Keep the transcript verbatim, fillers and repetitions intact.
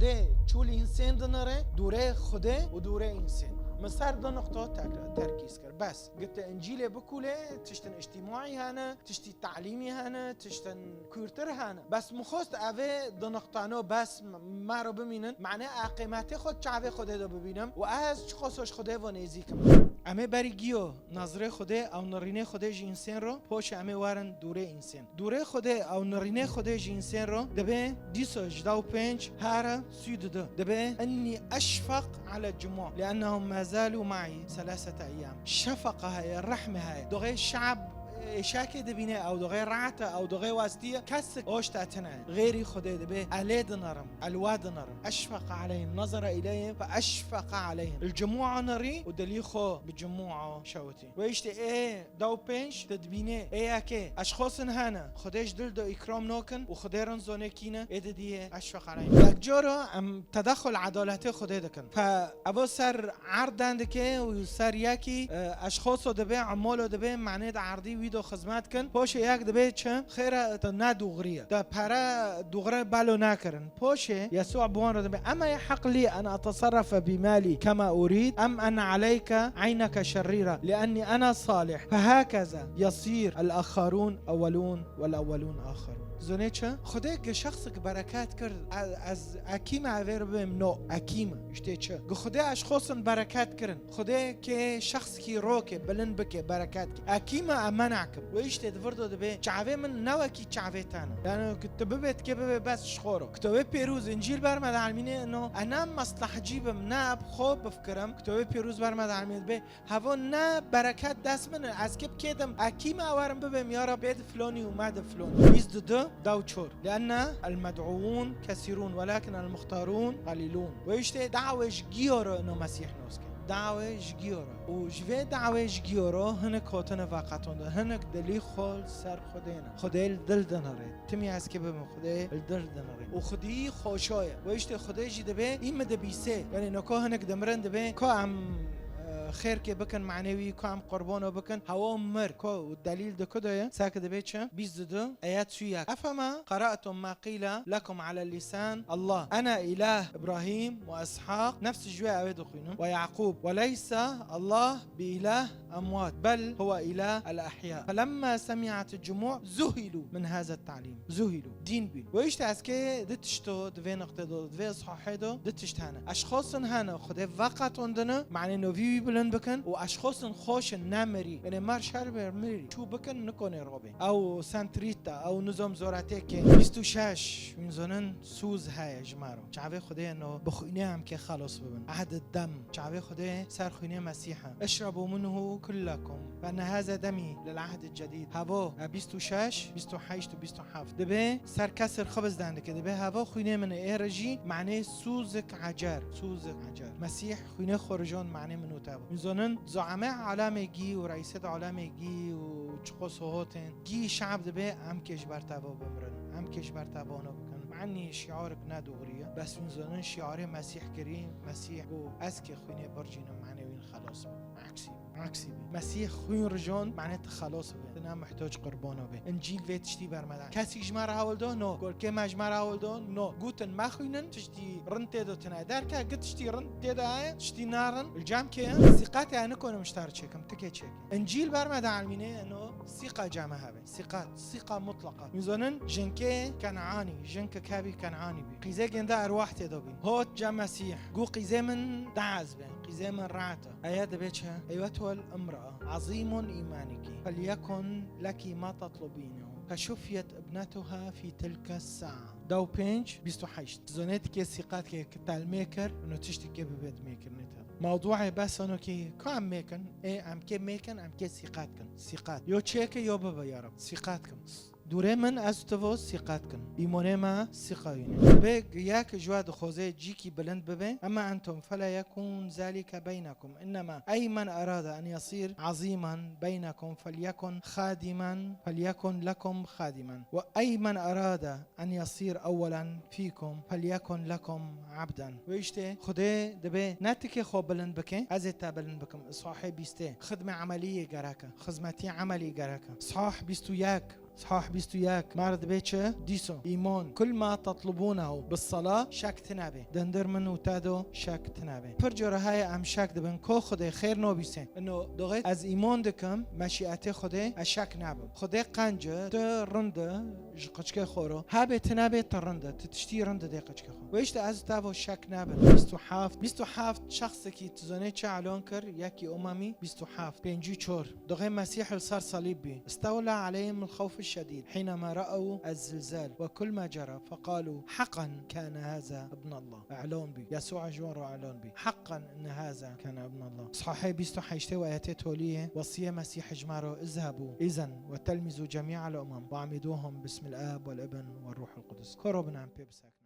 Dê çûl însên dinire, dûrê Xwedê û dûrê însên. Min ser du nuqto tek-, terkîz kir. Bes. Gite Încîlê bikûle, tiştin îctîmaî hene, tiştî talîmî hene, tiştin kûrtir hene. Bes min xwest evê du nuqtano bes m-, me re bimînin. Mane ez qîmetê xwe çavê Xwedê de bibînim û ez çiqas ji Xwedê ve nêzîk im. Em ê berî giyo nazirê Xwedê ew nirînê Xwedê ji însên re, poşê em ê werin dûrê însên. Dûrê Xwedê ew nirînê Xwedê ji însên re, dibe dîsa ji da û pênc here sî û du. Dibe, "Inni eşfaq ala cumû, liennehum ma zalû maî selasete eyyam." Şefeqa heye, rehme heye. Doxê şe'b êşakê dibîne, ew doxê rahat e, ew doxê westî ye. Kesik oşta tine. Xêrî Xwedê dibe, "Ez lê dinirim, ez li we dinirim." Eşfeqa aleyhim, nazara ileyhim fe eşfeqa aleyhim. Li cumûa nirî û dilî xwe bi cumûa şewitî. Wê îşte ê da û pênc te dibînê, ê yekê, eşxosin hene, Xwedê ji dil de îkram nakin û Xwedê rin zonê kî ne, ê didiyê eşfeq aleyhim. Yek cara em tedexul edaletê Xwedê dikin. Fe evo ser erd dan dike û ser yekî, e, eşxoso dibe, emolo dibe, manê di erdî wî do xizmet kin. Poşê yek dibe çi? Xêre te ne dûxrî ye. Te pere dûxre balo nakirin. Poşê Yesû bi wan re dibe, "Ema yeheq lî en eteserrefe bî malî kema urîd, em en aleyke eyneke şerîra, liennî ena salih, fehakeza yesîr el-axarûn ewwelûn wel-ewwelûn axarûn." Zonê çi? Xwedê gi şexsik bereket kir, ez, ez, ekî me evê re bibêm, no, ekî me. Îşte çi? Gi Xwedê eşxosin bereket kirin. Xwedê kê şexskî roke, bilind bike, bereket ke. Ekî me, em menakim. Wê îşte di vir de dibe, çavê min ne wekî çavê te ne. Yani, ki tu bibe, dike bibe bes ji xwe re. Kitobê Pêrûz, Încîl ber me dielmîne, no, ez ne meslehcî bim, ne bi xwe bifikirim. Kitobê Pêrûz ber me dielmîne dibe, hevo ne bereket dest min e, ez kê bi kê dim, ekî me werim bibim, ya Rab, bê di filonî û me di filonî. Bîst û du, da û çar. Lienne el-med'ûûn kesîrûn, welakin el-muxtarûn qalîlûn. Wê îşte dawê ji giyo re ino Mesîh nos ke. Dawê ji giyo re. Û ji vê dawê ji giyo re hinek hotine veqetandin. Hinek dilî xwe li ser Xwedê ne. Xwedê li dil dinire. Timî ez kê bibim Xwedê li dil dinire. Û Xwedî xweşa ye. Wê îşte Xwedê jî dibe, î min dibîse. Yani noko hinek dimirin dibe, ka em, e, xêrkê bikin manevî, ka em qurbano bikin. Hewa mir. Ko û delîl di ku de ye? Seke dibe çi? Bîst û du, ayet sî û yek. Efema qera'tum ma qîle lekum ala lisan Allah. Ena îlah Îbrahîm we Îshaq. Nefs ji wê ew ê dixwînim. We Yaqûb. We leysa Allah bi îlah emwat. Bel huwe îlah el-ehya. Felemma semi'at cumû zuhîlû min haza ta'lîm. Zuhîlû. Dîn bîn. Wê îşte ez kê di tişto, di vê niqtê do, di vê îshahê do, di tişt hene. Eşxosin hene, Xwedê veqetandine, manê novî wî bilind bikin û eşxosin xweş in, ne mirî. Yanê mer şer ber mirî. Çû bikin, nikone robe. Ew sentrîta, ew nizam zoratê ke. Bîst û şeş, wîn zonin sûz heye ji me re. Çavê Xwedê no, bi xwînê em kê xelos bibin. Ehd dem. Çavê Xwedê ser xwînê Mesîh e. Eşrebu minhu kullekum. Fe inne haza demî lil ahd cedîd. Hevo, e, bîst û şeş, bîst û heşt û bîst û heft. Dibe ser kesir xibizdan dike. Dibe hevo xwînê min ê re jî manê sûzik ecer. Sûzik ecer. Mesîh xwînê xwe rijon manê min û te bû. Min zonin, zuame alamê gî û reîsêt alamê gî û çiqo sohotên gî şe'b dibe em kê ji ber te ve bimirin. Em kê ji ber te vano bikin. Mennî şiarik ne dûrî ye. Bes min zonin şiarê Mesîh kirî, Mesîh û ez kê xwînê bircînim manê wîn xelos bû. Aksî. Aksî bî. Mesîh xwîn rijon, mane tu xelos bî. Tu ne muhtoc qurbano bî. Încîl vê tiştî bermeda. Kesî ji me re hewl do? No. Golkê me ji me re hewl do? No. Gotin me xwînin, tiştî rind tê de tune. Derke gi tiştî rind tê de heye, tiştî narin. Li cem kê ye? Sîqatê ez nikonim ji te re çêkim, tu kê çêkî. Încîl bermeda elmînê, no, sîqa cem me hebe. Sîqat, sîqa mutlaqa. Min zonin jinkê Ken'anî, jinke kevî Ken'anî bî. Qîzê gênda erwah tê de bîn. Hot cem Mesîh. Gu qîzê min daz be. Qîzê min rahat e. Eya dibe çi? Eywetuhel imra'a. Azîmun îmaniki. Felyekun leki ma tatlubînehu. Feşufiyet ibnetuha fî tilke sa'a. Da û pênc, bîst û heşt. Zonê dike sîqat ke ki telmê kir, ûno tiştî ke bibe dimê kir nête. Mewduê bes ono ki, ka em mêkin, ê em kê mêkin, em kê sîqat kin. Sîqat. Yo çêke yo bibe ya Rab. Sîqat kin. Dûrê min ez tu vo sîqat kin. Îmonê me sîqa wîne. Bê yek ji we dixwaze cîkî bilind bibe. Ema entum fela yekun zalike beynekum. Innema ey men erada en yasîr azîman beynekum felyekun xadiman, felyekun lekum xadiman. Ve ey men erada en yasîr ewwelen fîkum felyekun lekum abden. Ve îşte Xwedê dibe ne tikê xwe bilind bike, ez ê te bilind bikim. Îshahê bîstê. Xidme emelî yê gerek e. Xizmetî emelî gerek e. Îshah bîst û yek. Sahih bîst û yek, mar dibê çi? Dîso, îman, kul ma tetlubûnehu bis-sala, şek tine bê. Dindir min û te do şek tine bê. Pir cara heye em şek dibin, ko Xwedê xêr nobîsê. Ino doxê ez îman dikim, meşîetê Xwedê, ez şek nabim. Xwedê qenc e, tu rind e, ji qiçkê xwe ro. Hebê tine bê tu rind e, tu tiştî rind didê qiçkê xwe. Wê işte ez û te vo şek nabin. Bîst û heft, bîst û heft şexsekî tu zonê çi elon kir, yekî umemî, bîst û heft, pêncî û çar. Doxê Mesîh li ser salîb bî. Istewla aleyhim el-xewf el-şedîd, hînema ra'ew ez-zilzal, ve kul ma cera, feqalû, heqan kâne haza ibn Allah. Elon bî. Yesû ji wan re elon bî. Heqan inne haza kâne ibn Allah. Sahîh bîst û heştê û ayetê toliyê, wesiyê Mesîh ji me re, izhebû, îzen, ve telmîzû cemî'el umem, ve amîdûhum bismil ab vel ibn ve ruhul qudus. Koro bin em pê bisekine.